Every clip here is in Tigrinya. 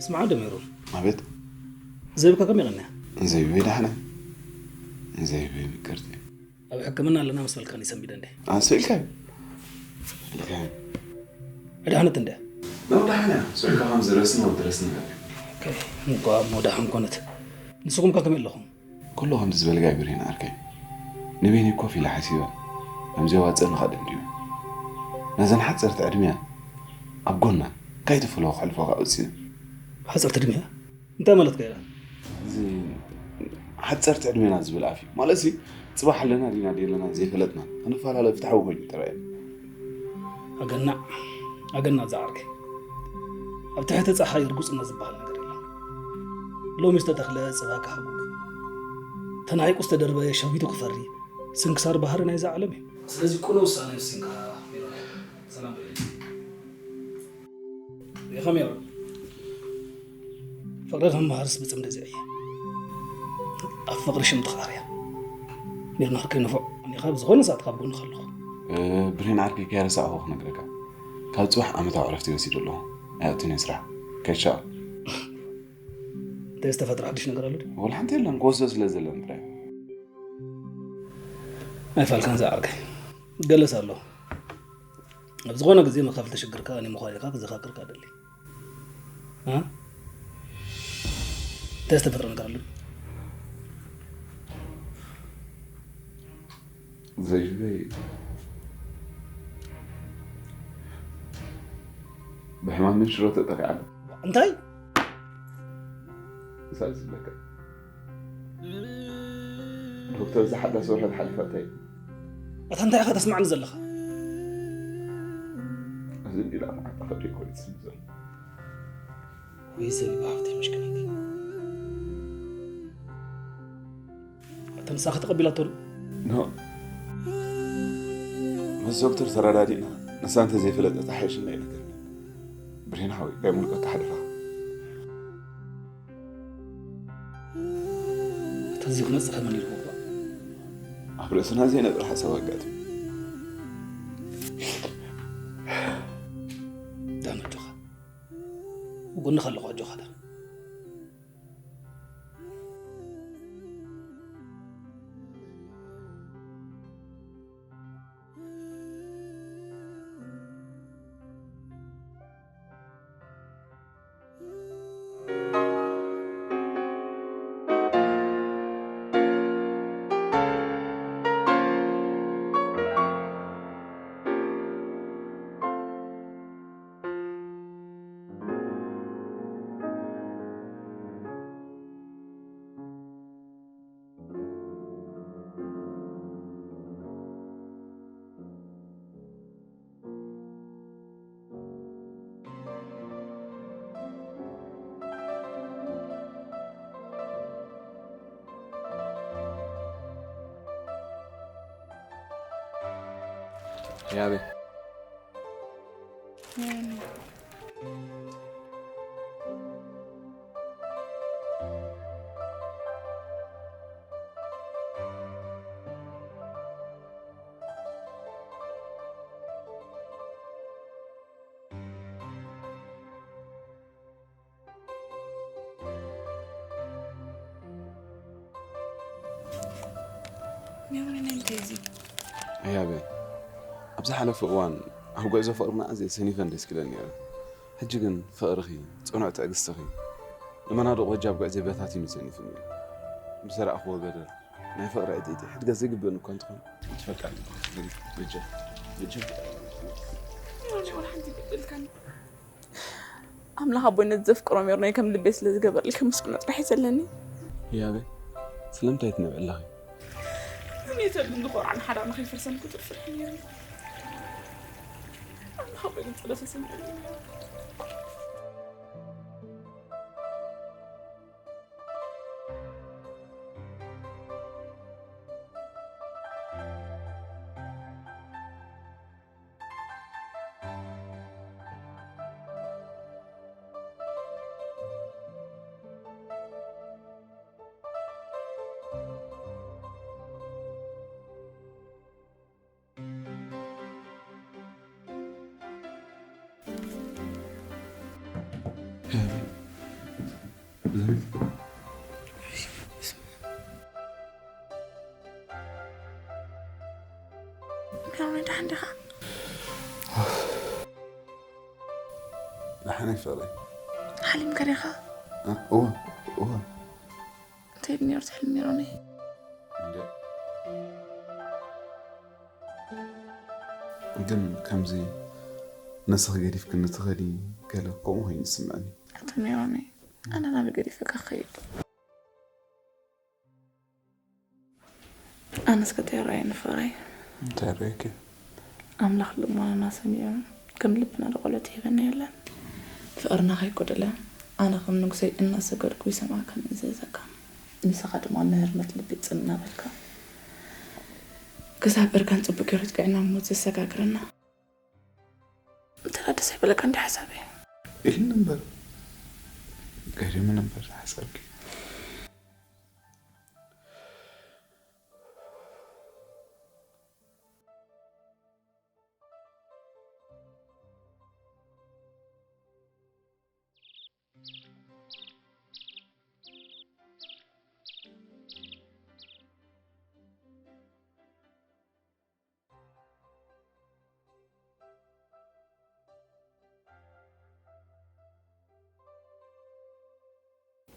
ስምዓ ደሜሮን፣ ኣቤት። ዘይብካ ከመይ ቀንያ? ዘይብበይ ዳሕነ። ዘይብበይ ምቅርቲ። ኣብ ሕክምና ኣለና ምስ በልካኒ ሰንቢደ እንደ። ኣንስኢልካ ኢልካ። ኣድሓነት እንደ። ነው ዳሕነ። ስልካ ከም ዝረስን ወድረስን ገለ። እኳ እሞ ደሓን ኮነት። ንስኹም ከ ከመይ ኣለኹም? ኩሉ ከምዚ ዝበልካ ይብርሂን ዓርከይ። ንቤኒ ኮፍ ኢለ ሓሲበ። ከምዚ የዋፅእኒ ከ ደምዲመ። ነዘን ሓፀርቲ ዕድሚያ ኣብ ጎና ካይትፍልዎ ከሕልፎ ከ ወፂነ። ሓፀርቲ ዕድሚያ? እንታይ ማለትካ ኢላ? እዚ ሓፀርቲ ዕድሜና ዝብል ኣፍ እዩ። ማለት ሲ ፅባሕ ኣለና ዲና ደየለና ዘይፈለጥና ክንፈላለ ፍትሓዊ ኮይኑ ተራእየ። ኣገናዕ ኣገናዕ ዝዓርከይ፣ ኣብ ትሕቲ ፀሓይ ርጉፅነት ዝበሃል ነገር የለን። ሎሚ ዝተተኽለ ፅባቂ ሃጉግ ተናዒቁ ዝተደርበየ ሸዊቱ ክፈሪ ስንክሳር ባህሪ ናይዛ ዓለም እዩ። ስለዚ ቁኑዕ ውሳነ ወሲንካ ሜሮን። ሰላም በለኒ። ኢኻ ሜሮን። ፍቕሪ ከም ባህርስ ብፅምዲ ዝዕየ ኣብ ፍቕሪ ሽም ትኻርያ። ሜሮን ዓርከይ ንፉዕ፣ ኣኒኻ ብዝኾነ ሰዓት ካብ ጎንኻ ኣለኹ። ብሬን ዓርከይ ከይረሳዕኹ ክነግረካ፣ ካብ ፅባሕ ዓመታዊ ዕረፍቲ ወሲደ ኣለኹ። ኣይኣቱን እየ ስራሕ። ከይሻ እንታይ ዝተፈጥረ ሓድሽ ነገር ኣሎ ድዩ? ወላ ሓንቲ የለን፣ ክወስዶ ስለ ዘለን ጥራይ። ኣይፋልካን ዝዓርከይ፣ ገለስ ኣሎ። ኣብ ዝኾነ ግዜ መኻፍልቲ ሽግርካ እኔ ምዃን ኢልካ ክዘኻክርካ ደሊ። እ? እንታይ ዝተፈጥረ ነገር ኣሎ? ዘይበይ ብሕማም ምንሽሮ ተጠቂዓ ኣላ። እንታይ? እሳ ዝብለካ ዶክተር ዝሓዳስ ወርሒ ዝሓለፈ እንታይ ኣታ እንታይ ኢኻ ተስማዕኒ ዘለኻ? እዚ እንዲላ መዓጣ ከደ ይኮን ይስም ዘሎ ወይ ሰብ ሃብተይ መሽክነቲ ኣታ ንሳኺ ተቐቢላቶ ዶ? ኖ ምስ ዶክተር ተረዳዲእና ንሳ እንተዘይፈለጠት ኣይሓይሽን ዶ ይነገርኒ ብሬን ሓወይ ከይምልቀካ ሓደራ ተዚ ክመጽእ ከመን ኢልኩ እኳ ኣብ ርእስና ዘይነብር ሓሳብ ኣጋጢሙ ዳን ኣጆኻ ጎንኻ ኣለኹ ኣጆኻ ዳን ያቤ ሜሮን ናይ እንታይ እዚ ኣያበ ኣብ ዝሓለፈ እዋን ኣብ ጉዕዞ ፍቕርና ኣዝየ ሰኒፈን ደስ ክለን ነይረ ሕጂ ግን ፍቕርኺ ጽኑዕ ትዕግስትኺ ንመናድቕ ወጃብ ጉዕዘይ በታቲኑ ሰኒፍኒ እዩ ብሰራእኽዎ በደል ናይ ፍቕሪ ዕጥይቲ ሕድገት ዘይግብእኒ እኳ እንተኾነ ትፈቃሪ በጃ በጃ ሜሮን ናይ ወላ ሓንቲ ይበደልካኒ ኣምላኽ ኣቦይ ነቲ ዘፍቅሮ ሜሮነይ ከም ልበይ ስለ ዝገበረልኪ ምስግኖ ጥራሕ እዩ ዘለኒ። ህያበይ ስለምንታይ ትነብዒ ኣለኺ? ዝኔተ ግን ዝኾርዓን ሓዳርና ከይፈርሰኒ ቁፅር ፍርሒ ነይሩ። ኣምላኽ ኣቦይ ግን ፀሎተይ ሰሚዑኒ። ሜሮን፣ ደሓን ዲኻ? ደሓን እየ ፍቕረይ። ሓሊምካ ዲኻ? እ፣ እወ፣ እወ። እንታይ እዩ ነይሩ እቲ ሕልሚ ሜሮነይ? እንደ ግን ከምዚ ነስኺ ገዲፍክኒ ትኸዲ ገለ ከምኡ ኮይኑ ይስምዐኒ። ኣቶ ሜሮነይ፣ ኣነ ናበይ ገዲፈካ ክኸይድ? ኣነስ ከ እንታይ ይረኣየኒ ፍቕረይ? እንታይ ይረኣየኪ? ኣምላኽ ልመናና ሰሚዑ ከም ልብና ዶ ቆልዑ ትህበና የለን። ፍቕርና ከይጎደለ ኣነ ከም ንጉሰይ እናሰገድኩ ይሰምዓካን እዝዘካን። ንስኻ ድማ ምህርመት ልቢ ጽን እናበልካ ክሳብ እርጋን ጽቡቕ ገይሩ ትግዕና ሞት ዘሰጋግረና። እንተ ደኣ ደስ ኣይበለካ እንዲ ሓሳበይ። ኢልኒ እምበር፣ ገሪሙኒ እምበር ሓሳብኪ።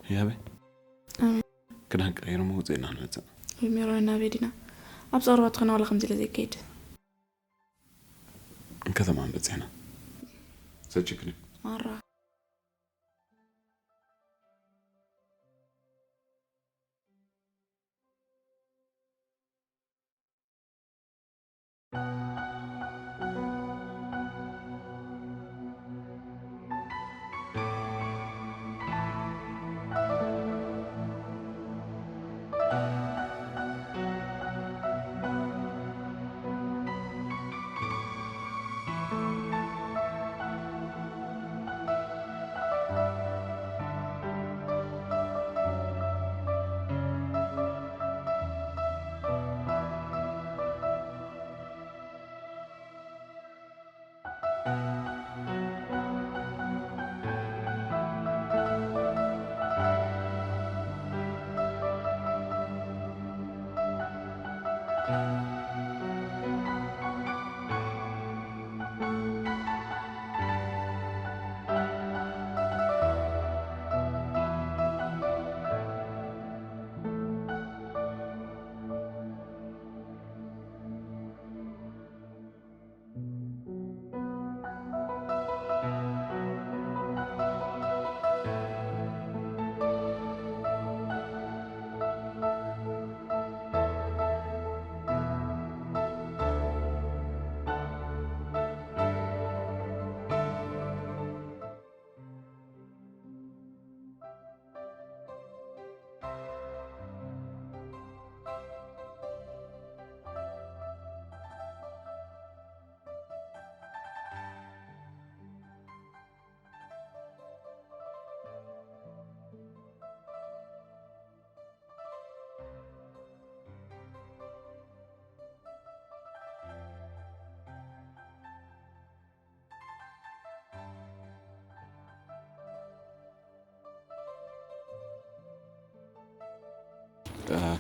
ያበይ? ኣሜን። ክዳን ቀይሩ መውፅእና ንመፅእ። ሜሮን ናበይ ዲና? ኣብ ፀርባ ትኾና ዋላ ከምዚ ኢለ ዘይከይድ። ከተማ በፂሕና። ሰችክኒ። ማራ።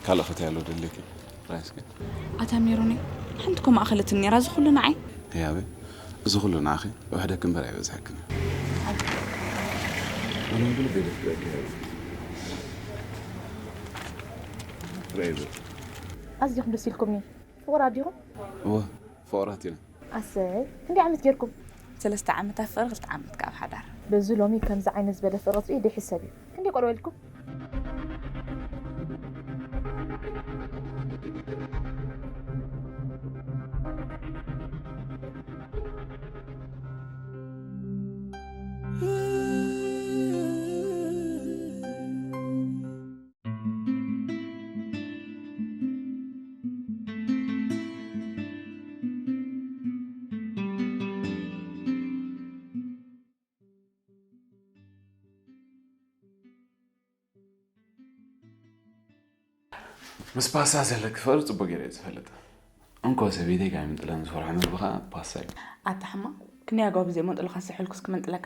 ካልእ ፈትያ ኣሎ ደለኪ? ራይ እስኪ። ኣታ ሜሮነይ፣ ሓንቲ ኮ ማእኸለትን ነይራ፣ እዚ ኩሉ ንዓይ? ህያበይ፣ እዚ ኩሉ ንዓኺ ውሕደኪ እምበር ኣይበዝሐክን እዩ። ኣነ ግን ቤት ፍቅረኪ ህያበይ። ራይ በል። ኣዝኹም ደስ ኢልኩምኒ። ፍቑራት ዲኹም? እወ፣ ፍቑራት ኢና። ኣሰይ፣ ክንደይ ዓመት ጌርኩም? ሰለስተ ዓመት ኣብ ፍቕሪ፣ ክልተ ዓመት ከኣ ኣብ ሓዳር። በዚ ሎሚ ከምዚ ዓይነት ዝበለ ፍቕሪ ክትርኢ ደይሕሰብ እዩ። ክንደይ ቆልዑ ወሊድኩም? ምስ ፓስታ ዘለኪ ፍቕሪ ጽቡቕ ገይረ እየ ዝፈልጥ። እንኮ ሰበይተይ ካብ ይምንጥለን ዝፈርሖ ምግቢ ኸኣ ፓስታ እዩ። ኣታ ሕማቕ፣ ክንደይ ኣጓ ብዘይ መንጥልኻ ስሕልኩስ ክመንጥለካ?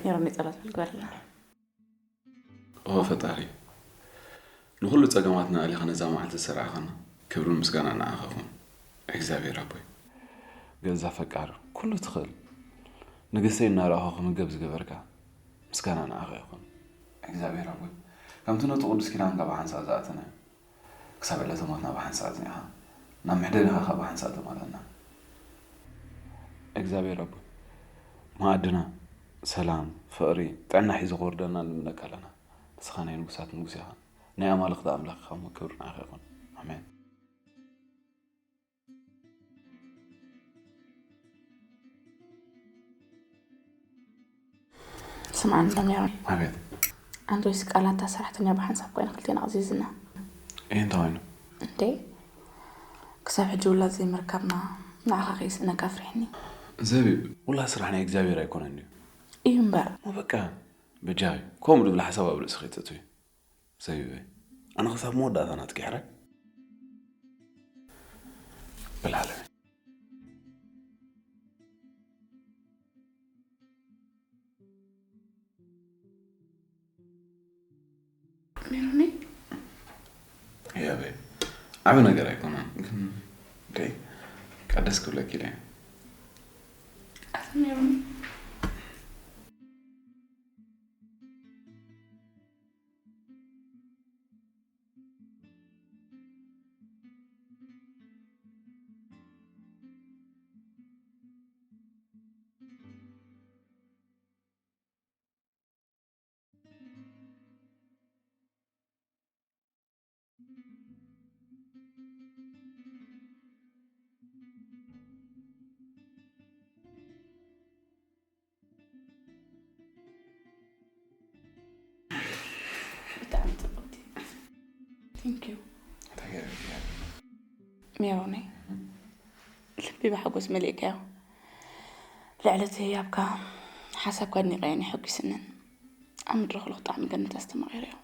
ሜሮን ጸሎት በል ግበረላ። ኦ ፈጣሪ፣ ንኹሉ ጸገማትና ኣሊኻ ነዛ መዓልቲ ዝሰርዓኻና፣ ክብርን ምስጋና ንዓኻ ይኹን። እግዚኣብሔር ኣቦይ። ገዛ ፈቃር፣ ኩሉ ትኽእል። ንግስተይ እናረኣኹ ክምገብ ዝገበርካ፣ ምስጋና ንዓኻ ይኹን። እግዚኣብሔር ኣቦይ፣ ከምቲ ነቲ ቅዱስ ኪዳንካ ብሓንሳእ ዝኣተና፣ ክሳብ ዕለተ ሞትና ብሓንሳእ ኣጽኒዕኻ፣ ናብ መሕደሪኻ ኸኣ ብሓንሳእ ተመልሰና። እግዚኣብሔር ኣቦይ፣ መኣድና ሰላም፣ ፍቕሪ፣ ጥዕና ሒዙ ክወርደልና ንምነካ ኣለና። ንስኻ ናይ ንጉሳት ንጉስ ኢኻ፣ ናይ ኣማልኽቲ ኣምላኽ ኢኻ እሞ ክብሪ ንዓኻ ይኹን። ኣሜን። ስምዓኒ ዶ ሜሮን? ኣቤት። ኣንቶይስ ቃላታ ሰራሕተኛ ብሓንሳብ ኮይና ክልቴና ኣቕዚዝና። ይህ እንታይ ኮይኑ? እንዴ ክሳብ ሕጂ ውላድ ዘይምርካብና ንዓኻ ከይስእነካ ኣፍሪሕኒ። ዘቢብ፣ ውላድ ስራሕ ናይ እግዚኣብሔር ኣይኮነን ድዩ? እዩ እምበር። እሞ በቃ በጃኺ ከምኡ ድብል ሓሳብ ኣብ ርእሲ ከይተእትዊ። ዘቢበይ፣ ኣነ ክሳብ መወዳእታ ናትኪ ሕራይ። ብልዓለሚ። ሜሮነይ ያበይ፣ ዓቢ ነገር ኣይኮነን ግን ደይ ቀደስ ክብለኪ ኢለ። ኣታ ሜሮነይ ብጣዕሚ ጽብቕቲ። Thank you። ሜሮነይ ልቢ ብሓጎስ መሊእካዮ። ልዕሊ እቲ ህያብካ ሓሳብካ ኣድኒቐዮን የሐጒስንን። ኣብ ምድሪ ክልኽ ጣዕሚ ገነት ኣስተማቒረዮ።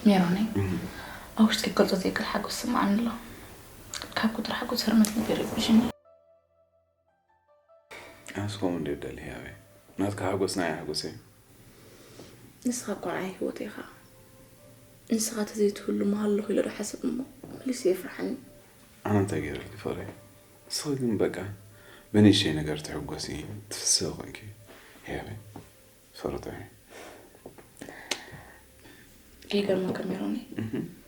ሜሮነይ ኣብ ውሽጢ ክገልጾ ዘይክእል ሓጎስ ስምዓኒ ኣሎ። ካብ ቁጥር ሓጎስ ህርመት ነገር ይብሽኒ። ኣንስ ከምኡ እንደ ደሊ ህያበይ፣ ናትካ ሓጎስ ንዓይ ሓጎሰይ። ንስኻ እኳ ንዓይ ህይወተይ ኢኻ። ንስኻ ተዘይትህሉ ምሃለኹ ኢለ ዶ ሓስብ እሞ መሊሱ የፍርሓኒ። ኣነ እንታይ ገይረልኪ ፍቕረይ? ንስኺ ግን በቃ ብንእሽተይ ነገር ትሕጎሲ ትፍስህ ኮንኪ ህያበይ። ፈረተኒ። ከይገርመካ ሜሮኒ፣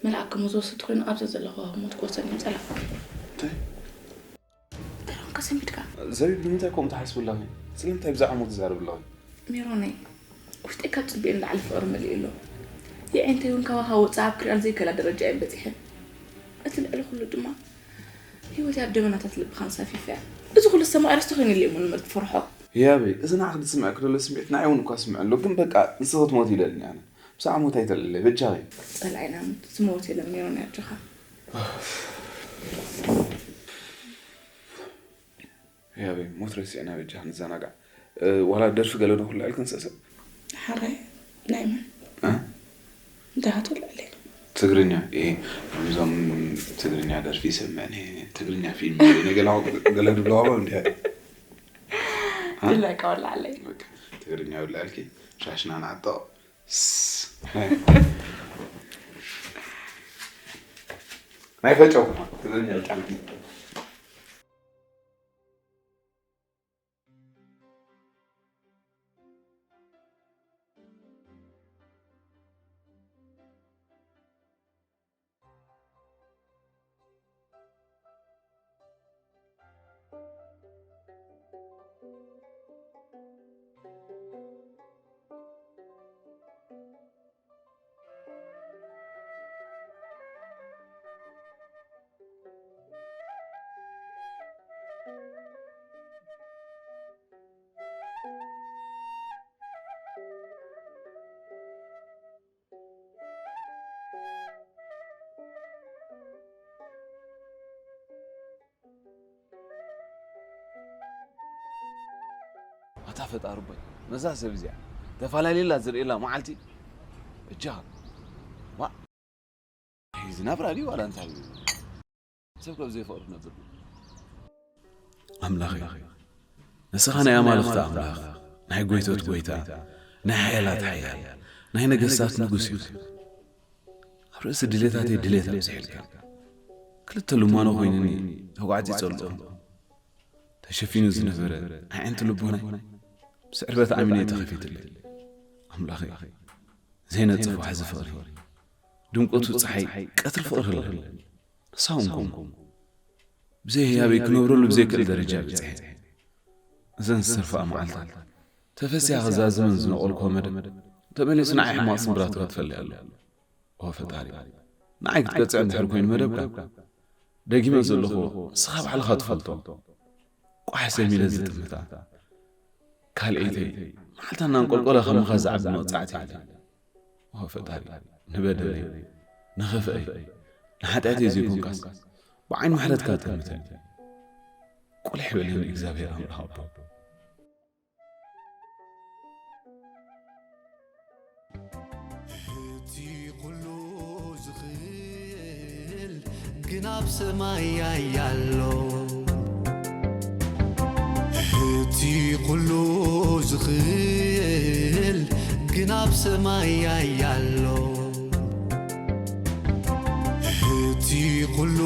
መልኣክ ከም ዝወስድ ኮይኑ ኣብዛ ዘለኹ ሞት ክወሰድ እዩ ጸላ። እንታይ? ተረንካ ሰንቢድካ። ዘቢብ፣ ንምንታይ ከምኡ ትሓስቢ ኣለኺ? ስለምንታይ ብዛዕባ ሞት ትዛረቢ ኣለኺ? ሜሮኒ፣ ውሽጠይ ካብ ጽቢኤ ንላዕሊ ፍቕሪ መሊኡ ኣሎ። የዒንተይ እውን ካብ ሃወፃ ኣብ ክሪኣል ዘይከላ ደረጃ እየን በፂሐን። እቲ ልዕሊ ኩሉ ድማ ህይወተይ ኣብ ደበናታት ልብኻ ኣንሳፊፈያ። እዚ ኩሉ ዝተማቐረስ ተኾይኑ ኢለ እየ እሞ ንመልክ ፈርሖ። ህያበይ፣ እዚ ንዓኺ ዝስምዐኪ ዘሎ ስምዒት ንዓይ እውን እኳ ስምዐ ኣሎ፣ ግን በቃ ንስኺ ክትሞቲ ይደሊ ኣነ። ብዛዕባ ሞት ኣይተልዕለይ በጃኺ። ጸላኢና ዝሞት የለን ሜሮኒ ኣጆኻ። ህያበይ፣ ሞት ረሲዕና በጃኺ ንዘናጋዕ። ዋላ ደርፊ ገለ ዶ ክልዕል ክንስእስእ? ሓራይ ናይ መን? እንታይ ሃቶ ልዕሊ? ትግርኛ እየ። እዞም ትግርኛ ደርፊ ይሰምዕን እየ፣ ትግርኛ ፊልም ይርእን እየ፣ ገለ ገለ ድብለዋሎም እንዲያ። ድላይካ ወላዓለይ። ትግርኛ ይውላልኪ፣ ሻሽና ንዓጠቕ። ናይ ፈጨው ትግርኛ ይውላልኪ። ኣታ ፈጣሪ ቦይ፣ ነዛ ሰብ እዚኣ ተፈላለየላ ዝርእየላ መዓልቲ እጃ ዋ፣ እዚ ናብራ ድዩ ዋላ እንታይ እዩ? ሰብ ከብ ዘይፈቕዱ ነብር ድዩ? ኣምላኸይ፣ ንስኻ ናይ ኣማልኽቲ ኣምላኽ፣ ናይ ጎይቶት ጎይታ፣ ናይ ሓያላት ሓያል፣ ናይ ነገስታት ንጉስ ኢኻ። ኣብ ርእሲ ድሌታተይ ድሌት ኣብዚሕልካ፣ ክልተ ልማኖ ኮይኑኒ ተጓዕጺ ጸልኹ። ተሸፊኑ ዝነበረ ኣዒንቲ ልቦናይ ብስዕርበት ኣሚነይ ተኸፊትለይ። ኣምላኸይ፣ ዘይነጽፍ ዋሕዚ ፍቕሪ፣ ድምቀቱ ጸሓይ ቀትሪ ፍቕሪ ኣለኒ። ንሳ እውን ከምኡ። ብዘይ ህያበይ ክነብረሉ ብዘይክእል ደረጃ በጺሐ። እዘን ዝተርፋ መዓልታት ተፈሲያ ክዛዝመን ዝነቐልኩዎ መደብ ተመሊሱ ንዓይ ሕማቕ ስምብራቱ ከጥፈለይ ኣሎ። ኦ ፈጣሪ፣ ንዓይ ክትቀጽዕ እንድሕር ኮይኑ መደብካ፣ ደጊመ ዘለኹ ንስኻ ባዕልኻ ትፈልጦ። ቋሕ ሰሚለ ዝጥምታ ካልኣይተይ መዓልታ እናንቆልቆለ ከማኻ ዝዓቢ መቕጻዕቲ የለን። ኦ ፈጣሪ፣ ንበደለይ፣ ንኽፍአይ፣ ንሓጢኣተይ ዘይኮንካስ ብዓይኒ ምሕረትካ ጠምተኒ። ቁልሕ በለኒ እግዚኣብሔር ኣምላኽ ኣቦ። እቲ ኩሉ ዝኽእል ግን ኣብ ሰማይ ያያሎ። እቲ ኩሉ ዝኽእል ግን ኣብ ሰማይ ያያሎ። እቲ ኩሉ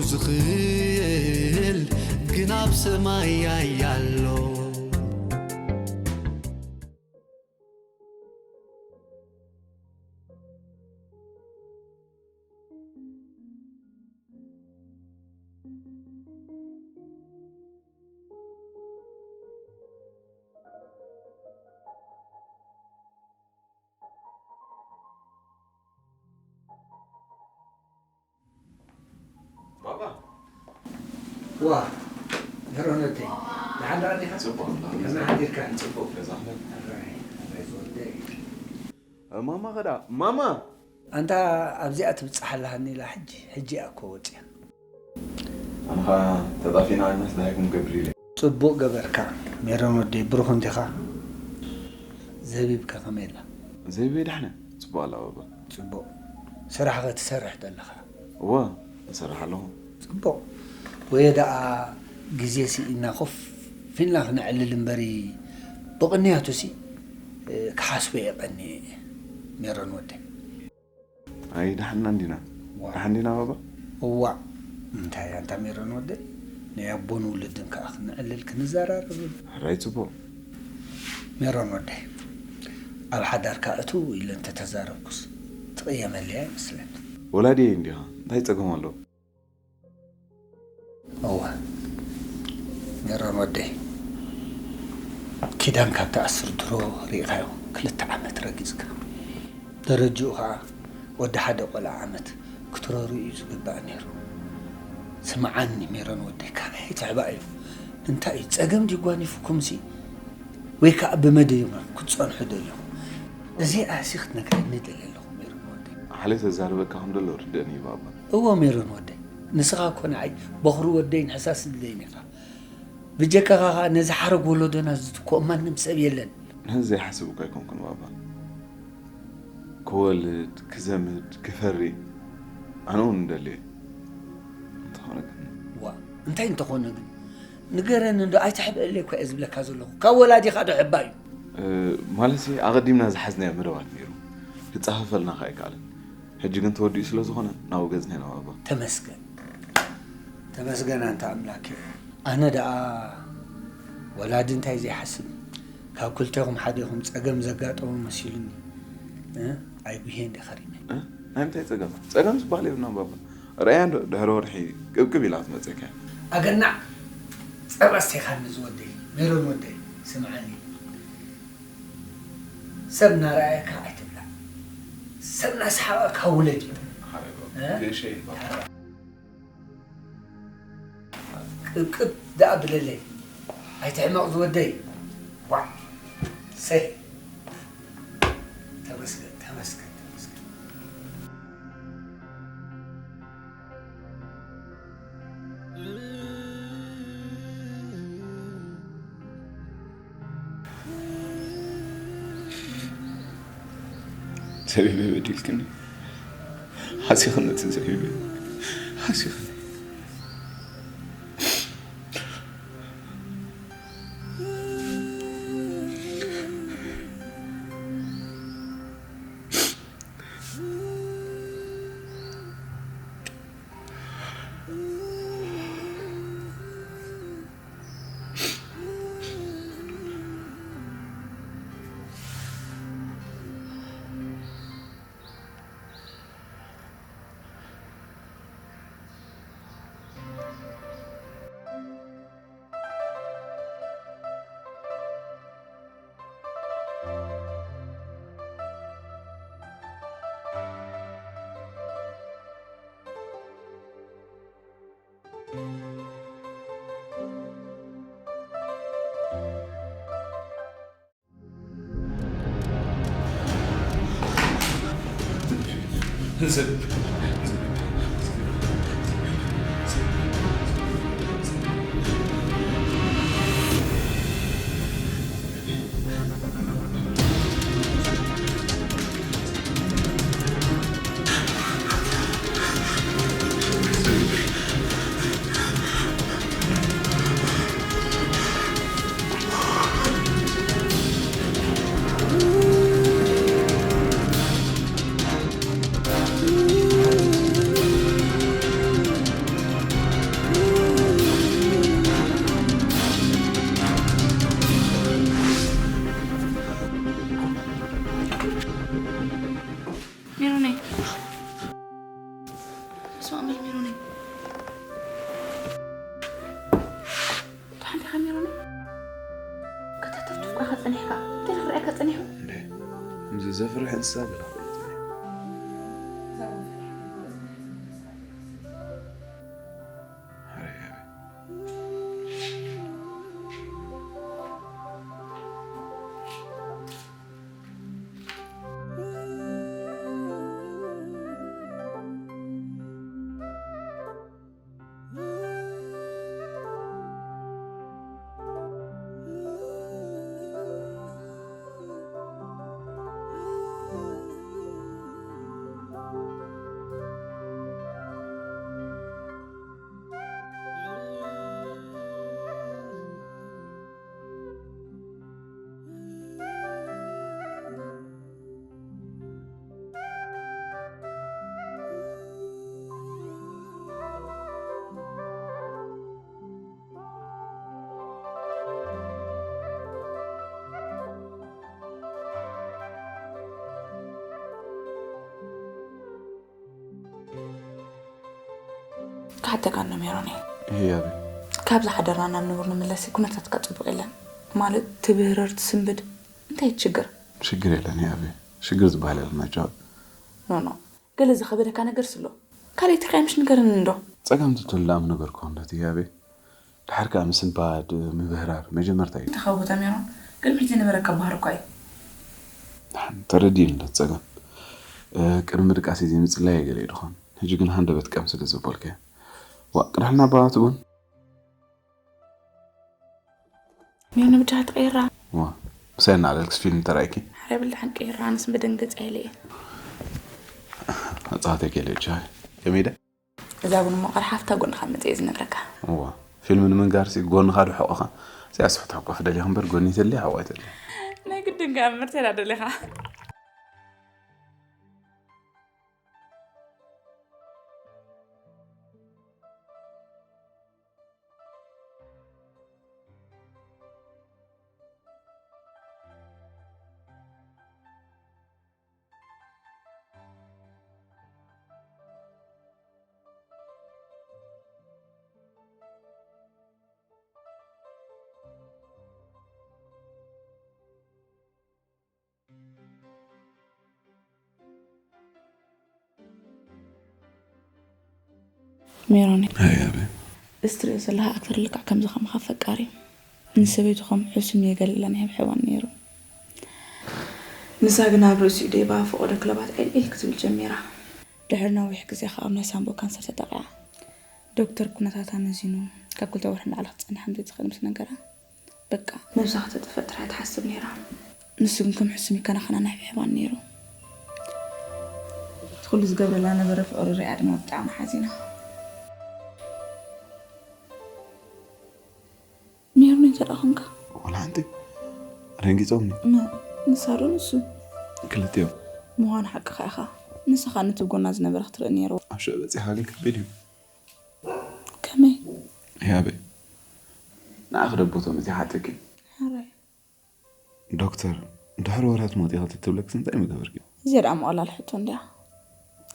ዝኽእል ግን ኣብ ሰማይ ያያሎ። ባባ። ዋ፣ ሜሮን ወደይ፣ ደሓን ደኣ ዲኻ? ጽቡቕ፣ ኣምላኽ ከመይ ይመስገን። ሓዲርካ? ጽቡቕ፣ ገዛ ኣምላኽ። ኣራይ፣ ኣራይ ዝወደይ። እ፣ ማማ ኸዳ፣ ማማ! ኣንታ ኣብዚኣ ትብጽሕ ኣለሃኒ ኢላ ሕጂ፣ ሕጂ እያ እኮ ወጽያ። ኣነ ኸኣ ተጣፊእና ኢልናስ እንታይ ክንገብር ኢለ። ጽቡቕ ገበርካ ሜሮን ወደይ፣ ብሩኽ እንዲኻ። ዘቢብካ ከመይ ኣላ? ዘቢበይ ደሕና፣ ጽቡቕ ኣላ ባባ። ጽቡቕ። ስራሕ ኸ ትሰርሕ ዶ ኣለኻ? እወ፣ እሰርሕ ኣለኹ። ጽቡቕ። ወየ ደኣ ግዜ ስኢንና ኮፍ ኢልና ክነዕልል እምበሪ፣ ብቕንያቱሲ፣ እ፣ ክሓስቦ እየ ቀንየ ሜሮን ወደይ። ኣይ፣ ደሓንና እንዲና። ዋ። ደሓን እንዲና ባባ? እዋእ፣ እንታይ ኣንታ ሜሮን ወደይ? ናይ ኣቦን ውልድን ከኣ ክነዕልል ክንዘራረብ። ሕራይ ጽቡቕ። ሜሮን ወደይ፣ ኣብ ሓዳርካ እትው ኢለ እንተተዛረብኩስ ትቕየመለይ ኣይመስለኒ። ወላዲየይ እንዲኻ፣ እንታይ ጸገም ኣለዎ? እወ፣ ሜሮን ወደይ፣ ኪዳን ካብ ትኣስር ድሮ ርኢኻዮ፣ ክልተ ዓመት ረጊጽካ። ደረጅኡ ኸኣ ወዲ ሓደ ቆልዓ ዓመት ክትረሩ እዩ ዝግባእ ነይሩ። ስምዓኒ ሜሮን ወደይ፣ ካበይ ትሕባእ እዩ? እንታይ እዩ፣ ጸገም ድዩ ጓኒፉኩምሲ? ወይ ከኣ ብመደብኩም ክትጸንሑ ደሊኹም? እዚኣሲ ክትነግረኒ ደልየ ኣለኹ ሜሮን ወደይ። ሓልዮት ዘዛርበካ ከም ዘሎ ርድእኒ እዩ ባባ። እወ ሜሮን ወደይ፣ ንስኻ እኮ ንዓይ በኹሪ ወደይን ሕሳስ ልደይን ኢኻ። ብጀካኻ ኸኣ ነዚ ሓረግ ወለዶና ዝትክኦ ማንም ሰብ የለን። ነዚ ዘይሓስብ እኳ ኣይኮንኩን ባባ። ክወልድ፣ ክዘምድ፣ ክፈሪ ኣነ እውን እንደሊ እየ። እንተኾነ ግን ዋ፣ እንታይ እንተኾነ ግን? ንገረኒ እንዶ፣ ኣይትሕብአለይ እኮ እየ ዝብለካ ዘለኹ። ካብ ወላዲኻ ዶ ሕባእ እዩ? እ፣ ማለትሲ ኣቐዲምና ዝሓዝናዮ መደባት ነይሩ። ክጻፈፈልና ከኣ ኣይከኣለን። ሕጂ ግን ተወዲኡ ስለ ዝኾነ ናብኡ ገጽና ኢና ባባ። ተመስገን። ተመስገን ኣንታ ኣምላክ። ኣነ ደኣ ወላዲ እንታይ ዘይሓስብ፣ ካብ ክልቴኹም ሓዴኹም ጸገም ዘጋጠሞ መሲሉኒ፣ እ? ኣይጉሄ እንደ ኸሪመ። እ? ናይ ምንታይ ጸገም? ጸገም ዝበሃል የብልናን ባባ። ርኣያ እንዶ ድሕሪ ወርሒ ቅብቅብ ኢላ ክትመጸካ እያ። ኣገናዕ! ጸባ ኣስተይኻኒ ዝወደይ፣ ሜሮን ወደይ፣ ስምዓኒ። ሰብ እናረኣየካ ኣይትብላዕ። ሰብ እናሰሓቐካ ውለድ እዩ። ሓራይ ባባ። እ? ገይሸ እዩ ባባ። ቅብቅብ ደኣ ብለለይ። ኣይትሕመቕ ዝወደይ። ዋዕ። ሰይ። ተመስገን፣ ተመስገን፣ ተመስገን። ዘቢበይ በዲልክኒ። ሓሲኽኒ እቲ ዘቢበይ። ሓሲኽኒ። ሜሮነይ፣ ስማዕ እምበር ሜሮነይ። ደሓን ዲኻ ሜሮነይ? ከተተፍትፍካ ከጸኒሕካ፣ እንታይ ክረኣየካ ጸኒሑ? እንዴ፣ ከምዚ ዘፍርሕ እንስሳ ገለ ክርኢ ጸኒሑ። ክሓተካ እንዶ ሜሮነይ። እሂ፣ ኣበይ? ካብ ዝሓደርና ናብ ንቡር ንምለስ ኩነታትካ ጽቡቕ የለን። ማለት ትብህርር ትስንብድ። እንታይ ትሽግር? ሽግር የለን፣ እሂ፣ ኣበይ? ሽግር ዝበሃል የለን፣ ማይጫወት። ኖ፣ ኖ። ገለ ዝኸበደካ ነገር ስሎ። ካልእ ተኻይ ምሽ ንገረኒ እንዶ። ጸገም ትትሉ ኣም ነገር ኮንዶ፣ እሂ፣ ኣበይ? ድሓር ከኣ ምስንባድ፣ ምብህራር መጀመርታ እዩ። ተኻቦታ ሜሮን፣ ቅድሚት ዝነበረካ ባህሪ እኳ እዩ። ንሓን ተረዲእኒ እንዶ ጸገም። እ፣ ቅድሚ ድቃስ ዘይምጽላይ ገለ እዩ ድኾን። ሕጂ ግን ሃንደበት ቀም ስለ ዘበልከ። ዋ፣ ቅዳሕና ኣባላት እውን። ሜሮን ብቻ ትቀይራ። ዋ፣ ምሳይ እናዕለልክስ ፊልም ተራእይኪ? ሓረ ብልሓን ቀይራ፣ ኣነስ መደንገጽ ኣይለ እየ። ኣጻዋተይ ገለ ቻ። ከመይ ኢለ? እዛ ቡን እሞ ቀርሓፍታ ጎንኻ መጽእ እየ ዝነግረካ። እዋ፣ ፊልም ንምንጋርሲ ጎንኻ ዶ ሕቖኻ? እዚኣ ስሕት ሕቆ ክደልያ እምበር ጎኒ ተልያ ሕቆ ኣይተልያ። ናይ ግድን ከኣ መርቴላ ደሊኻ። ሜሮን፣ ኣይ ኣበይ። እዚ ትሪኦ ዘለኻ ኣክተር ልክዕ ከምዚ ከማኻ ፈቃሪ እዩ። ንሰበይቱ ከም ሕሱም እየ ገለ ኢላ ናይ ሕብሕባን ነይሩ። ንሳ ግን ኣብ ርእሲኡ ደይባ ፈቐዶ ክለባት ዕልዒል ክትብል ጀሚራ። ድሕሪ ነዊሕ ግዜ ከኣ ኣብ ናይ ሳንቦ ካንሰር ተጠቒዓ። ዶክተር ኩነታታ መዚኑ ካብ ክልተ ወርሒ ንላዕሊ ክትጸንሕ ከም ዘይትኽእል ምስ ነገራ፣ በቃ ነብሳ ከተጥፍእ ጥራይ ትሓስብ ነይራ። ንሱ ግን ከም ሕሱም ይከናኸና ናይ ሕባን ነይሩ። ኩሉ ዝገብረላ ነበረ ፍቕሪ ሪኣ ድማ ብጣዕሚ ሓዚና። ሜሮን እንታይ ደኣ ኾንካ? ዋላ ሓንቲ ደንጊጾምኒ። መ ንሳ ዶ ንሱ? ክልቲኦም። ምዃኑ ሓቅኻ ኢኻ። ንስኻ ነቲ ጎና ዝነበረ ክትርኢ ነይርዎ። ኣብ ሽዑ በጺሕካ ግን ከቢድ እዩ። ከመይ? ህያበይ፣ ንዓኺ ደቦቶም እቲ ሓተኪ። ሕራይ። ዶክተር፣ ድሕሪ ወርሒ ትሞቲ ኢኻ ተትብለክስ እንታይ ምገበርኪ? እዚኣ ደኣ ምቕላል ሕቶ እንድያ።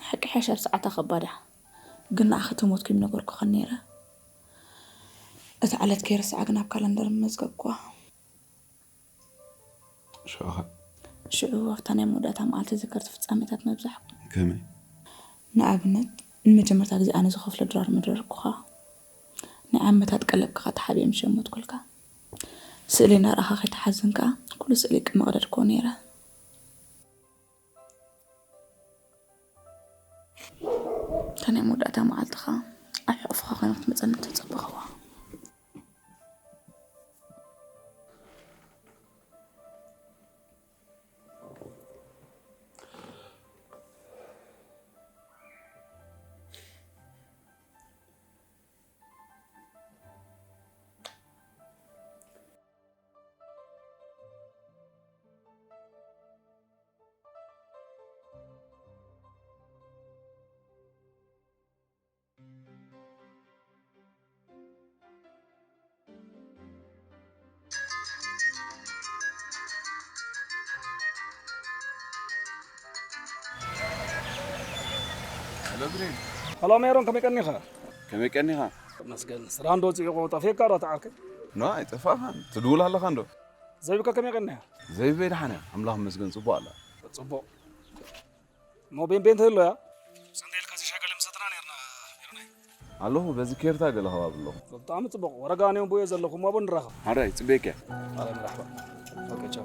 ሓቂ ሓይሽ ኣብ ሰዓታ ከባድ እያ። ግን ንዓኺ ትሞትኪ ምነገርኩኽን ነይረ። እታ ዕለት ከይርስዓ ግን ኣብ ካላንደር ምመዝገብኩዋ። ሽዑ ኸ? ሽዑ ኣብታ ናይ መወዳእታ መዓልቲ ዝከርቲ ፍጻሜታት ምብዛሕ። ከመይ? ንኣብነት፣ ንመጀመርታ ግዜ ኣነ ዝኸፍሎ ድራር ምድረርኩኻ። ናይ ዓመታት ቀለብ ክኻ ተሓቢኤ ምስ ሸመትኩልካ። ስእሊ እናረኣኻ ከይተሓዘንካ፣ ኩሉ ስእሊ ቅመቕደድክዎ ነይረ። እታ ናይ መወዳእታ መዓልትኻ ኣብ ሕቕፍኻ ኮይነ ክትመጸኒ ተጸበኽዋ። ሄሎ ብሬን። ሄሎ ሜሮን፣ ከመይ ቀኒኻ? ከመይ ቀኒኻ? መስገን። ስራሕ እንዶ ወፂኡ ጠፊእካ ዶ ተዓርከ? ኖ፣ ኣይጠፋእኻን። ትድውል ኣለኻ እንዶ? ዘይብካ ከመይ ቀኒኻ? ዘይበይ ደሓን እያ። ኣምላኽ ይመስገን፣ ጽቡቕ ኣላ። ጽቡቕ። እሞ ቤንቤን ትህሎ እያ? ሰንደይ ኢልካ ዝሻገለ ምሰትና ነርና፣ ሜሮናይ። ኣለኹ፣ በዚ ኬርታ ገለ ከባቢ ኣለኹ። ብጣዕሚ ጽቡቕ። ወረጋ ኣነ እውን ብኡ እየ ዘለኹ፣ እሞ ኣብኡ ንራኸብ። ሓራይ፣ ጽበየካ እየ። ኣረ፣ መርሓባ። ኦኬ፣ ቻው።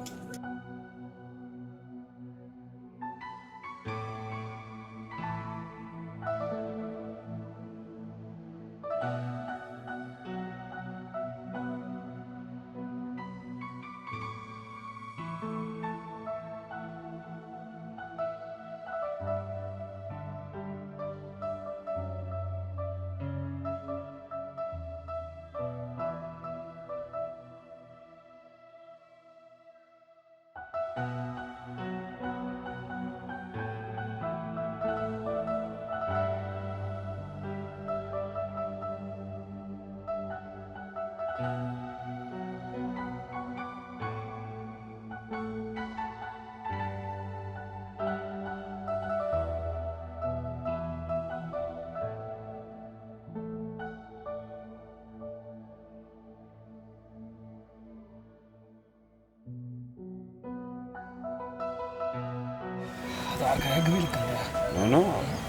ኣታ ዓርከይ፣ ግቢ ኢልካ እንድያ። ኖ፣ ኖ፣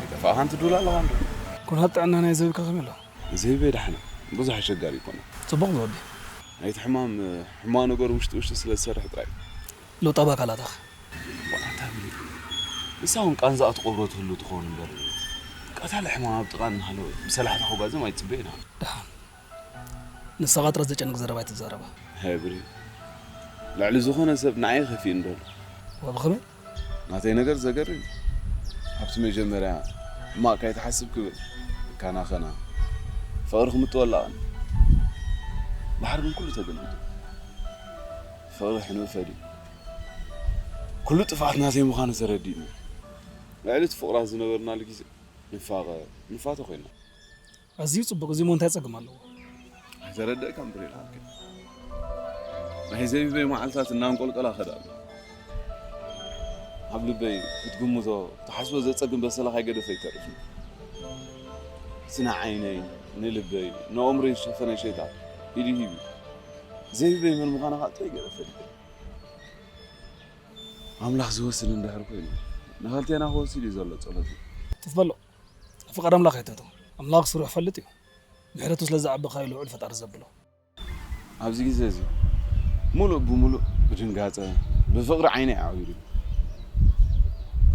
ኣይጠፋእኻን ትድውል ኣለኻ እንዶ። ኩነታት ጥዕና ናይ ዘይብካ ከመይ ኣሎ? ዘይበይ ደሓን፣ ብዙሕ ኣሸጋሪ ኣይኮነን። ጽቡቕ ዝወዲ። ናይቲ ሕማም፣ ሕማቕ ነገር ውሽጢ ውሽጢ ስለ ዝሰርሕ ጥራይ። ለውጢ ኣብ ኣካላትኻ። ዋላ እታ ብሌን። ንሳ እውን ቃንዛኣ ትቐብሮ ትህሉ ትኸውን እምበር፣ ቀታሊ ሕማም ኣብ ጥቓ እናሃለወ ብሰላሕታ ክጓዘም ኣይትጽበ ኢና። ደሓን። ንስኻ ጥራይ ዘጨንቕ ዘረባ ኣይትዛረባ። ሃይ ብሬን፣ ልዕሊ ዝኾነ ሰብ ንዓይ ከፊእኒ ደሎ። ዋ፣ ብኸመይ? ናተይ ነገር ዘገርም እዩ። ኣብቲ መጀመርያ ሕማቕ ካይትሓስብ ክብል፣ ካና ኸና ፍቕሪ ክምጥወ ኣላቐኒ። ድሓር ግን ኩሉ ተገልቢጡ። ፍቕሪ ሕኑእ ፈድዩ። ኩሉ ጥፍኣት ናተይ ምዃኑ ተረዲእኒ። ልዕሊ እቲ ፍቕራ ዝነበርናሉ ግዜ ንፋቐር፣ ንፋቶ ኮይና። ኣዝዩ ጽቡቕ። እዚ እሞ እንታይ ጸገም ኣለዎ? ኣይተረደእካን ብሬን ሓቀይ። ናይ ዘይብበይ መዓልታት እናንቆልቀላ ከዳ ኣሎ። ኣብ ልበይ ክትግምቶ፣ ክትሓስቦ ዘጸግም በሰላ ካይገደፈ ኣይተርፍን። እቲ ንዓይነይ፣ ንልበይ፣ ንኣእምሮይ ዝሸፈነ ሸይጣን ኢዱ ሂቡ። ዘይብበይ መን ምዃና ከዓ ጥራይ ገይረ ፈሊጠ። ኣምላኽ ዝወስን እንድሕር ኮይኑ፣ ንኽልቴና ክወስድ እዩ ዘሎ ጸሎተይ። ትፍ በሎ። ፍቓድ ኣምላኽ ኣይትህቶ። ኣምላኽ ስሩዕ ይፈልጥ እዩ። ምሕረቱ ስለ ዝዓበኻዮ ልዑል ፈጣሪ ዘብሎ። ኣብዚ ግዜ እዚ፣ ምሉእ ብምሉእ ብድንጋጸ፣ ብፍቕሪ ዓይነይ ኣዕዊሩ።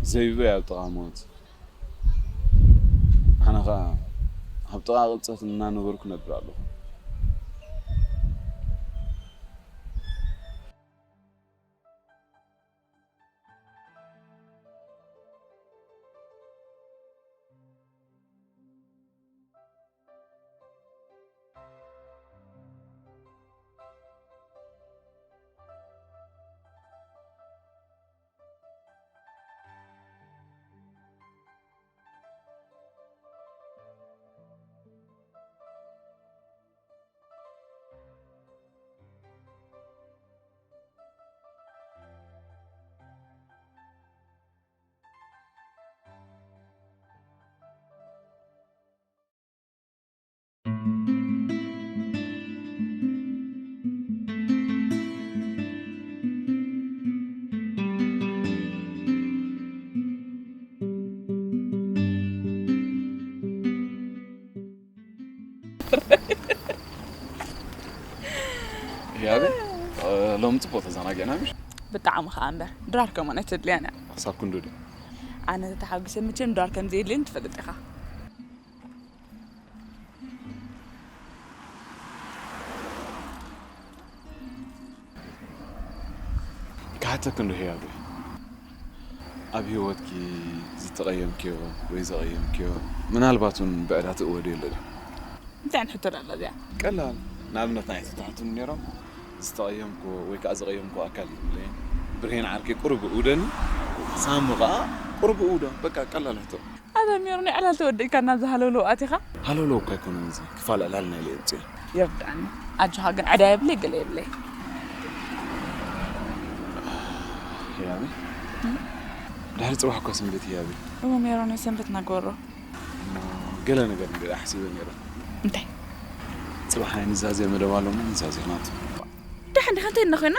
ዘይብበይ ኣብ ጥቓ ሞት፣ ኣነ ኸኣ ኣብ ጥቓ ቅብጸት እናነበርኩ እነብር ኣለኹ። ያብን ሎሚ ጽቡቅ ተዘናጊዕና ምሽ? ብጣዕሚ ከዓ እምበር ድራር ከምኡ ናይ ተድልያን እያ። ክሳብ ክንዱ ድዩ? ኣነ ተተሓጒሰ መቸም ድራር ከም ዘየድልየኒ ትፈልጥ ኢኻ። ክሓተክ እንዶ ህያብ፣ ኣብ ህይወትኪ ዝተቐየምክዮ ወይ ዘቐየምክዮ፣ ምናልባት እውን ብዕዳ ትእወድ የለ ድዩ? እንታይ ዓይነት ሕቶ ዳላ እዚኣ? ቀላል። ንኣብነት ናይ ትትሓቱን ነይሮም፣ ዝተቐየምክዎ ወይ ከዓ ዘቐየምክዎ ኣካል ይብለየን። ብርሄን ዓርከይ ቁሩብ እውደኒ፣ ሳሙ ከዓ ቁሩብ እውዶ። በቃ ቀላል ሕቶ። ኣዛ ሜሮን ዕላል ተወዲእካ እናዚ ሃለውለው ኣቲኻ? ሃለውለው እኳ ኣይኮነን፣ እዚ ክፋል ዕላልና ኢለ የውፅእ። የርድኣኒ። ኣጆኻ ግን ዕዳ የብለይ ገለ የብለይ። ህያቢ፣ ድሕሪ ፅባሕ እኳ ሰንበት ህያቢ። እሞ ሜሮን ሰንበት ናግበሮ። ገለ ነገር እንደ ሓሲበ ነይረ። እንታይ? ፅባሕ ናይ ንዛዜ መደብ ኣሎ እሞ ንዛዜ ናቱ። ደሓን ዲኻ? እንታይ እናኾይና?